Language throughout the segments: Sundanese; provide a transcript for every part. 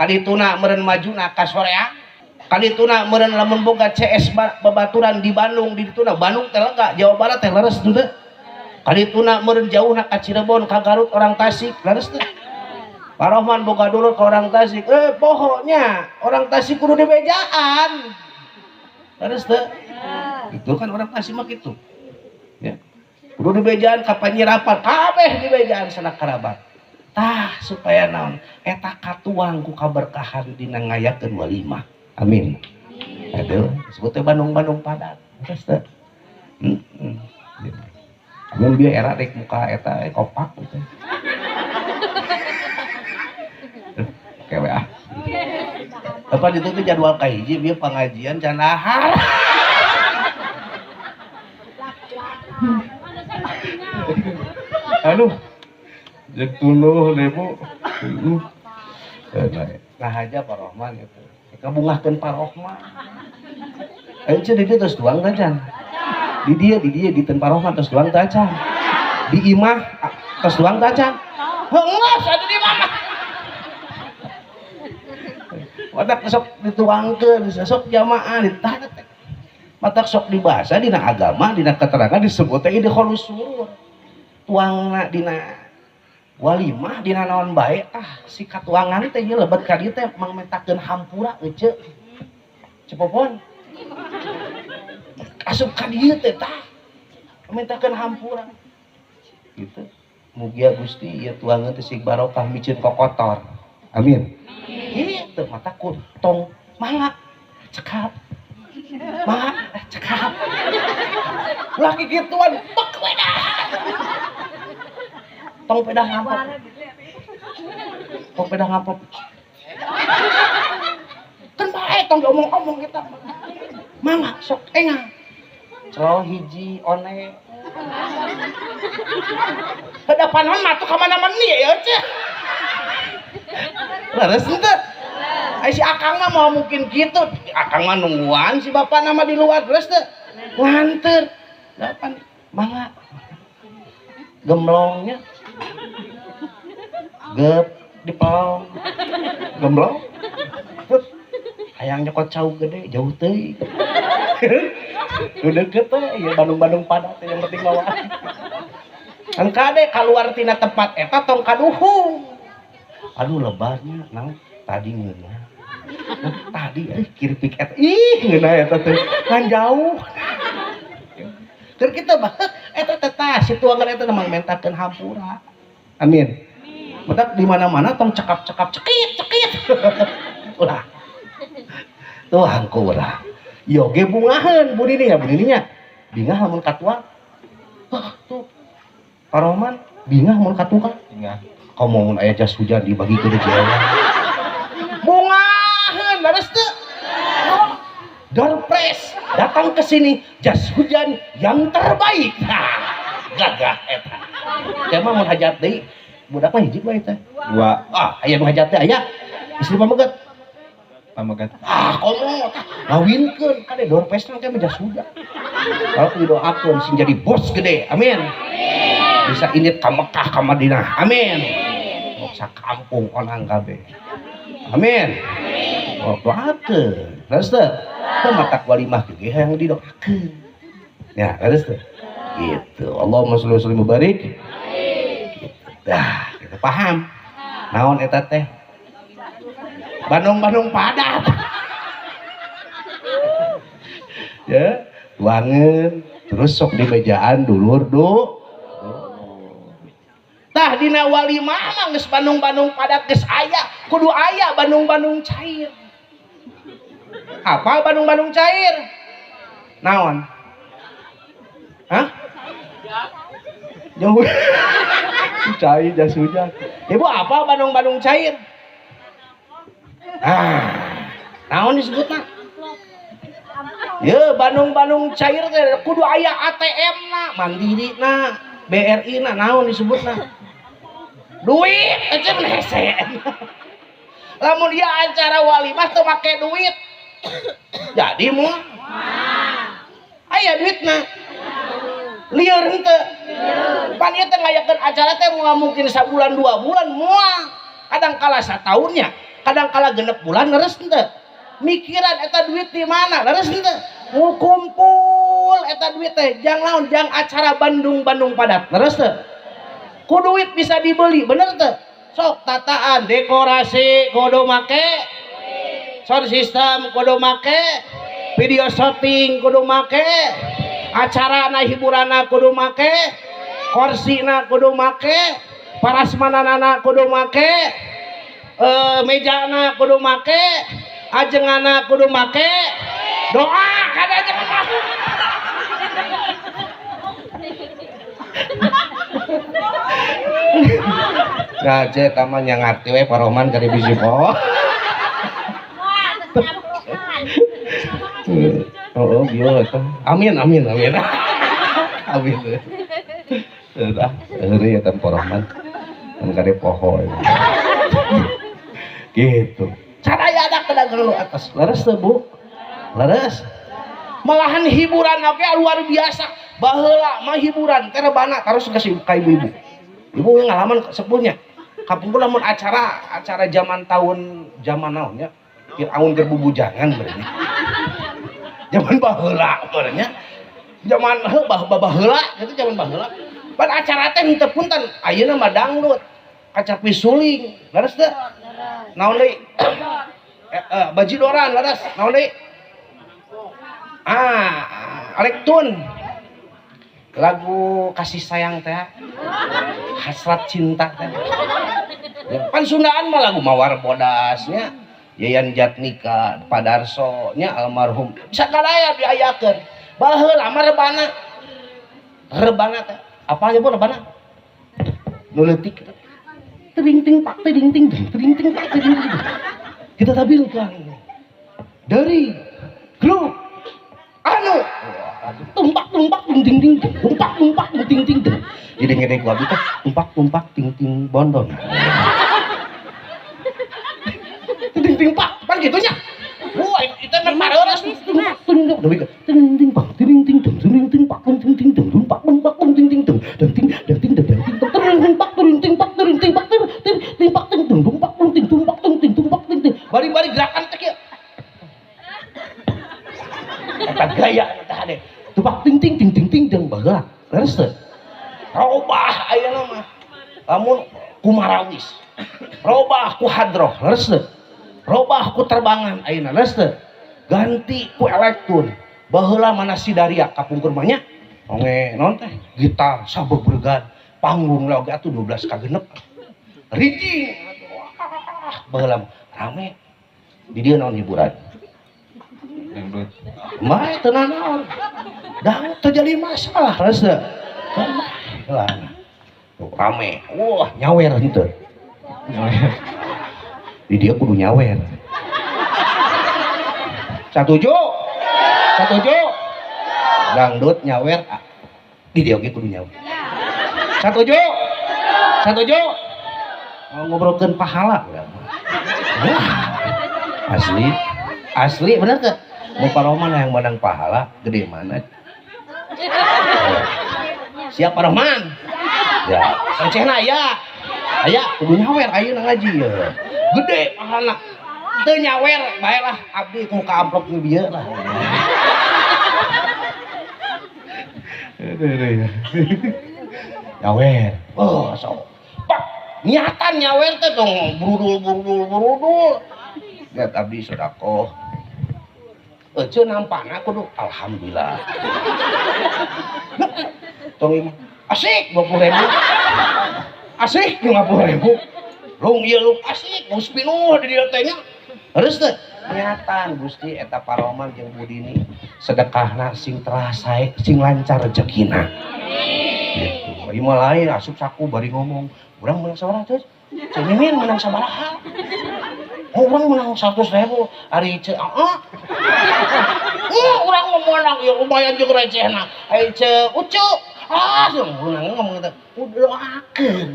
Kadituna meureun majuna ka soreang. Kadituna meureun lamun boga CS babaturan di Bandung di dituna Bandung teh lega, Jawa Barat teh leres teu. Kadituna meureun jauhna ka Cirebon, ka Garut orang Tasik, leres teu. Pak Rohman boga dulur ke orang Tasik, pokoknya orang Tasik kudu dibejaan. Leres teu? Itu kan orang Tasik mah kitu. Ya. Kudu dibejaan ka panyirapan, kabeh dibejaan sanak kerabat. Tah supaya naon eta katuang ku kaberkahan dina ngayakeun walimah. Amin. Aduh, disebut teh Bandung-Bandung padat. Leres teu? Heeh. Amun bieu era rek muka eta kopak gitu. Oke we ah. Apa itu tuh jadwal kahiji bieu pengajian can dahar. Aduh. Jeung tunduh deh Bu. Nah aja Pak Rohman itu. Kabungahkeun Pak Rohman. Ece di dieu tos tuang teh can. Di dieu di ten Pak Rohman tos tuang teh can. Di imah tos tuang teh can. Heunggeus atuh di imah mah. Matak sok dituangkeun, sok jamaah ditah teh. Matak sok dibahasa dina agama, dina keterangan disebut teh idkhalus surur. Tuangna dina walimah dina naon bae tah si katuangan teh ieu lebet ka dieu teh mangmentakeun hampura ece. Cepopon. Asup ka dieu teh tah. Mentakeun hampura. Gitu. Mugia Gusti ieu tuangan teh sig barokah miceun kokotor. Amin. Gitu mata ku tong mangga cekap. Mangga cekap. Laki gituan bek we dah. Tong pedah ngamplop. Tong pedah ngamplop. Kan bae tong diomong-omong kita. Mangga sok engang. Celo hiji one. Heuda panon mah tuh ka mana-mana ya ceh. Leres henteu? Ai si akang mah mau mungkin gitu. Akang mah nungguan si bapak nama di luar terus teu. Nganter. Dapan mangga. Gemblongnya. Gep dipelong. Gemblong. Terus hayang nyokot cau gede jauh teuing. Nu deukeut teh ya Bandung-Bandung padat yang penting bawa. Kan kade kaluar tina tempat eta tong kaduhung. Aduh lebarnya naon tadi ngeunah. Nah, tadi kiripik eta ih ngeunah eta teh kan jauh. Keur kita mah eta teh tah si tuangan eta mah mentakeun hampura. Amin. Matak di mana-mana tong cekap-cekap cekit cekit. Ulah. Tuang ku urang. Yoge bungaheun bu Nini ya bu Nininya. Bingah lamun katuang. Hah tuh. Pak Rohman bingah mun katuang. Bingah. Komo mun aya jas hujan dibagi ke jawa. Bungaheun leres teu? Doorpress datang ke sini jas hujan yang terbaik. Nah, gagah eta. Teh mah mun hajat deui budak mah hiji bae teh. Dua. Ah, aya nu hajat teh aya. Istri pameget. Pameget. Ah, komo tah ngawinkeun kade doorpress teh mah jas hujan. Kalau didoakeun sing jadi bos gede. Amin. Bisa indit ka Mekah ka Madinah. Amin. Sok sakampung onang kabeh. Amin. Oh, doakeun. Terus teh teu matak walimah ge hayang didoakeun. Ya, terus teh. Gitu. Allahumma sholli wa sallim wa barik. Gitu. Dah, kita paham. Naon eta teh? Bandung-Bandung padat. Ya, tuangeun terus sok dibejaan dulur du. Tah dina walimah mah geus Bandung-Bandung padat geus aya, kudu aya Bandung-Bandung cair. Apa Bandung-Bandung cair? Naon? Hah? Jauh. Cair jas hujan. Ibu apa Bandung-Bandung cair? Ah, naon disebutna? Ye, Bandung-Bandung cair teh kudu aya ATM na, Mandiri na, BRI na, naon disebutna? Duit, ece hese. Lamun dia acara walimah teu make duit. Jadi moal. Aya duitna. Lieur henteu. Pan ieu teh ngayakeun acara teh moal mungkin sabulan 2 bulan moal. Kadang kala sataunnya. Kadang kala genep bulan leres henteu? Mikiran eta duit di mana leres henteu? Ngukumpul eta duit teh jang naon? Jang acara Bandung-Bandung padat. Leres teu? Ku duit bisa dibeli, bener teu? Sok tataan dekorasi kudu make, sound system kudu make, video shooting kudu make, acarana hiburanna kudu make, korsina kudu make, parasmananana kudu make, mejana kudu make, ajengana kudu make, doa kada ajengan. Nah, cek taman yang ngerti we Paroman kari bisi poho. Oh, bieu eta. Amin amin amin. Amin. Udah, heureuy eta Paroman. Kan kari poho. Gitu. Sadaya ada pedagang lu atas. Leres teu, Bu? Leres. Malahan hiburan oge luar biasa. Baheula mah hiburan teh rebana terus geus ka ibu-ibu. Ibu ngalaman sepuhnya. Kapungkur lamun acara zaman tahun zaman naonnya? Firaun keur bubujangan berarti. Zaman baheula berarti. Zaman heuh baheula gitu zaman baheula. Pan acara teh henteu punten, ayeuna mah dangdut, kacapi suling, leres teu? Naon deui? Bajidoran leres, naon deui? Ah, Alektun. Lagu kasih sayang teh, hasrat cinta teh. Pan Sundaan mah lagu Mawar Bodasnya, Yayan Jatnika, Padarso nya almarhum. Sakalaya diayakeun. Baheula mah rebana. Rebana teh. Apa aja Bu rebana? Nu leutik. Tering ting pak tering ting tering ting pak tering ting. Kita tampilkan dari grup anu tumpak tumpak ting ting ting tumpak tumpak ting ting ting. Jadi ngedek ku abdi teh tumpak tumpak ting ting bondon. Ting ting pak pan kitu nya. Wah, itu mah pareures tumpak tumpak ting ting pak ting ting ting ting ting pak ting ting ting tumpak tumpak ting ting ting ting ting ting ting ting ting pak ting ting pak ting ting pak ting ting pak ting ting tumpak ting tumpak ting tumpak ting ting. Bari-bari gerakan teh kieu. Eta gaya eta hade. Tumpak ting ting ting ting ting ting baheula. Leres teu? Robah ayeuna mah. Lamun kumarawis. Robah ku hadroh, leres teu? Robah ku terbangan ayeuna, leres teu? Ganti ku elektron. Baheula mana si Daria kapungkur mah nya? Onge naon teh? Gitar sabebergan, panggung oge atuh 12 kagenep. Rijing. Wah, baheula rame. Di dieu naon hiburan? Dangdut. Mah teu nanaon. Dangdut teu jadi masalah, leres teu? Lah. Rame. Wah, nyawer henteu. Nyawer. Di dia kudu nyawer. Satuju? Satuju? Dangdut nyawer, di dia oge kudu nyawer. Satuju? Satuju? Ngobrolkeun pahala urang mah. Wah, asli. Asli bener teu? Mau Paroman yang menang pahala gede mana? Siap Paroman? Ya, recehna aya. Aya kudu nyawer ayeuna ngaji ya. Gede pahala. Teu nyawer bae lah abdi muka amplop nu bieu lah. Nyawer. Oh, sok. Pak, niatan nyawer teh dong brudul brudul brudul. Lihat abdi sedekah. Ece nampana kudu alhamdulillah. Tong ieu mah asik 20.000. Asik 50.000. Lung ieu lung asik geus pinuh di dieu teh nya. Leres teu? Niatan Gusti eta Paroman jeung Budini sedekahna sing terasa sing lancar rezekina. Gitu. Ieu mah lain asup saku bari ngomong, urang menang sabaraha teh? Ceu Mimin menang sabaraha? Oh, urang menang 100.000, ari ceu aa. Urang mah menang ieu lumayan jeung recehna. Ari ceu Ucu, ah urang ngomong teh, doakeun.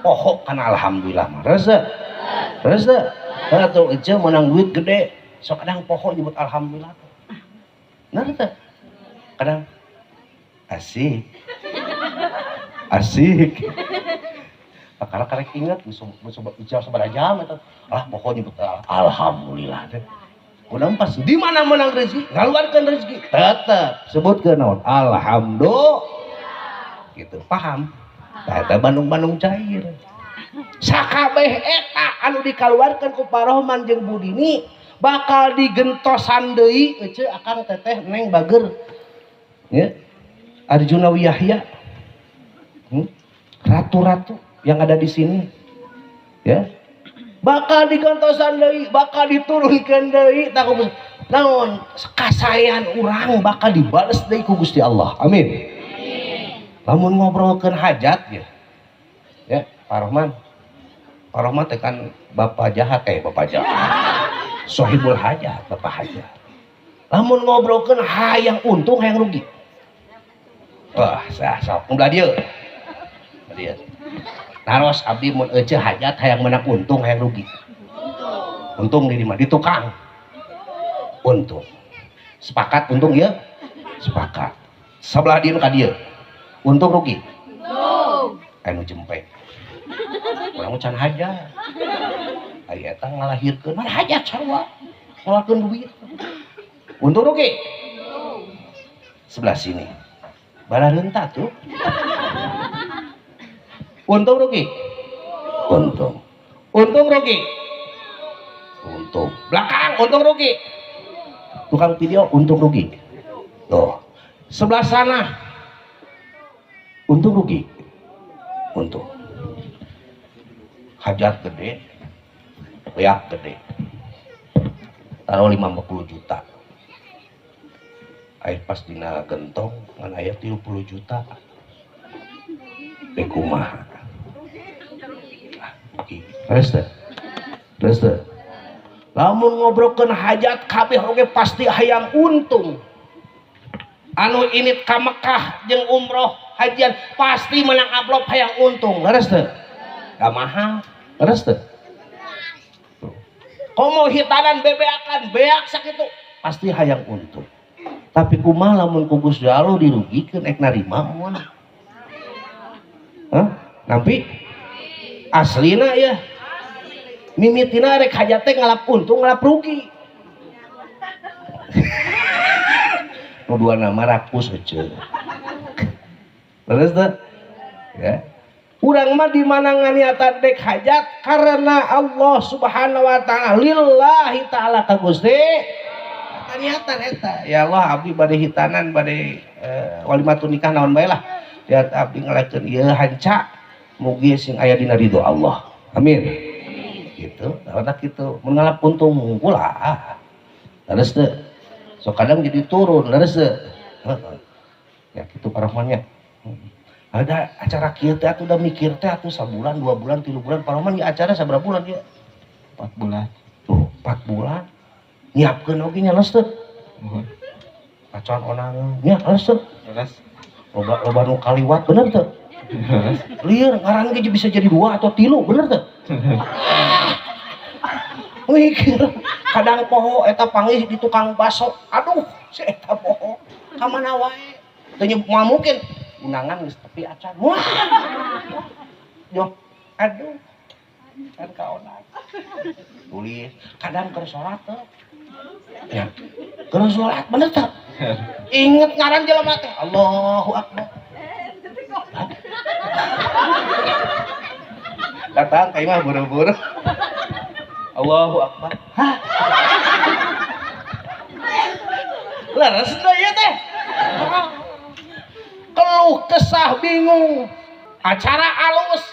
Poho kana alhamdulillah mah. Leres teu? Leres teu? Atuh ece menang duit gede, sok kadang poho nyebut alhamdulillah. Bener teu? Kadang asik. Asik. Kakara karek inget geus geus sabaraha jam eta. Ah pokoknya nyebut alhamdulillah teh. Udah pas di mana menang rezeki, ngaluarkeun rezeki, tetep sebutkeun naon? Alhamdulillah. Gitu, paham? Tah eta Bandung-Bandung cair. Sakabeh eta anu dikaluarkeun ku Pak Rohman jeung Bu Dini bakal digentosan deui ece akang teteh neng bager. Ya. Arjuna Wiyahya. Ratu-ratu yang ada di sini. Ya. Bakal digentosan deui, bakal diturunkeun deui tah ku naon kasaean urang bakal dibales deui ku Gusti Allah. Amin. Lamun ngobrolkeun hajat ya. Ya, Pak Rohman. Pak Rohman teh kan bapak jahat, bapak jahat. Sohibul hajat, bapak hajat. Lamun ngobrolkeun hayang untung hayang rugi. Wah, sah sok belah dieu. Belah dieu. Taros abdi mun ece hajat hayang menang untung hayang rugi. Untung di mana? Di tukang. Untung. Sepakat untung ya? Sepakat. Sebelah dieu ka dieu. Untung rugi? Untung. Anu jempe. Urang mah can hajat. Aya eta ngalahirkeun mana hajat sarua. Ngeluarkeun duit. Untung rugi? Untung. Sebelah sini. Barareunta tuh. Untung rugi? Untung. Untung rugi? Untung. Belakang untung rugi? Tukang video untung rugi? Tuh. Sebelah sana untung rugi? Untung. Hajat gede, liak gede. Taruh 50 juta. Air pas dina gentong ngan aya 30 juta. Dek kumaha? Terus teh. Terus teh. Lamun ngobrolkeun hajat kabeh oge pasti hayang untung. Anu init ka Mekah jeung umroh hajian pasti menang amplop hayang untung. Leres teh? Da mahal. Leres teh? Komo hitanan bebeakan beak sakitu pasti hayang untung. Tapi kumaha lamun ku Gusti Allah dirugikeun ek narima moal? Hah? Nampi? Aslina ya. Mimitina rek hajat teh ngalap untung ngalap rugi. Nu dua nama rakus ece. Terus teh? Ya. Urang mah di mana nganiatan dek hajat karena Allah Subhanahu wa taala lillahi taala ka Gusti. Niatan eta. Ya Allah abdi bade hitanan bade walimatun nikah naon bae lah. Lihat abdi ngalakeun ieu hanca mugi sing aya dina ridho Allah. Amin. Gitu. Nah, gitu. Mun ngalap untung mungkul ah. Terus teh. So kadang jadi turun, leres teh. Ya gitu parahmannya. Ada acara kieu teh atuh udah mikir teh atuh sabulan, 2 bulan, 3 bulan. Parahman ya acara sabaraha bulan ya? 4 bulan. Tuh, 4 bulan. Nyiapkeun oge nya leres teh. Pacan onangan. Nya leres teh. Leres. Loba loba nu kaliwat bener teh. Lieur ngaran ge bisa jadi 2 atau 3 bener teh. Mikir kadang poho eta panggih di tukang baso. Aduh, si eta poho. Ka mana wae? Teu moal mungkin undangan geus tepi acan. Wah. Yo, aduh. Kan kaonan. Tulis kadang keur salat teh. Ya. Keur salat bener teh. Inget ngaran jelema teh. Allahu Akbar. Datang ka imah buru-buru. Allahu Akbar. Hah? Leres teh ieu teh. Keluh kesah bingung. Acara alus,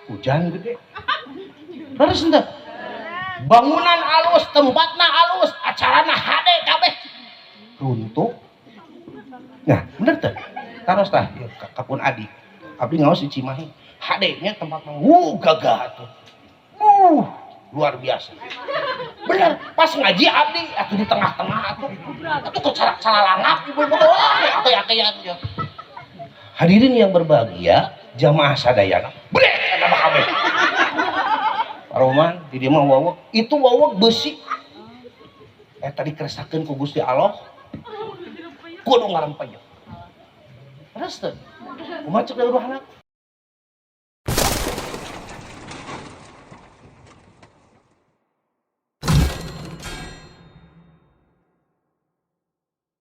hujan gede. Leres teh. Bangunan alus, tempatna alus, acarana hade kabeh. Runtuh. Nah, bener teh. Taros tah ieu kapun adi. Abdi ngaos di Cimahi. Hade nya tempat mah gagah atuh. Luar biasa. Bener, pas ngaji abdi atuh di tengah-tengah atuh. Atuh ke salalangap ibu-ibu atuh ya. Hadirin yang berbahagia, jamaah sadayana. Brek eta mah kabeh. Pak Rohman di dieu mah wawek, itu wawek besi. Eta dikeresakeun ku Gusti Allah. Kudu ngarempeyek. Terus teh. Kumaha cek ruhana?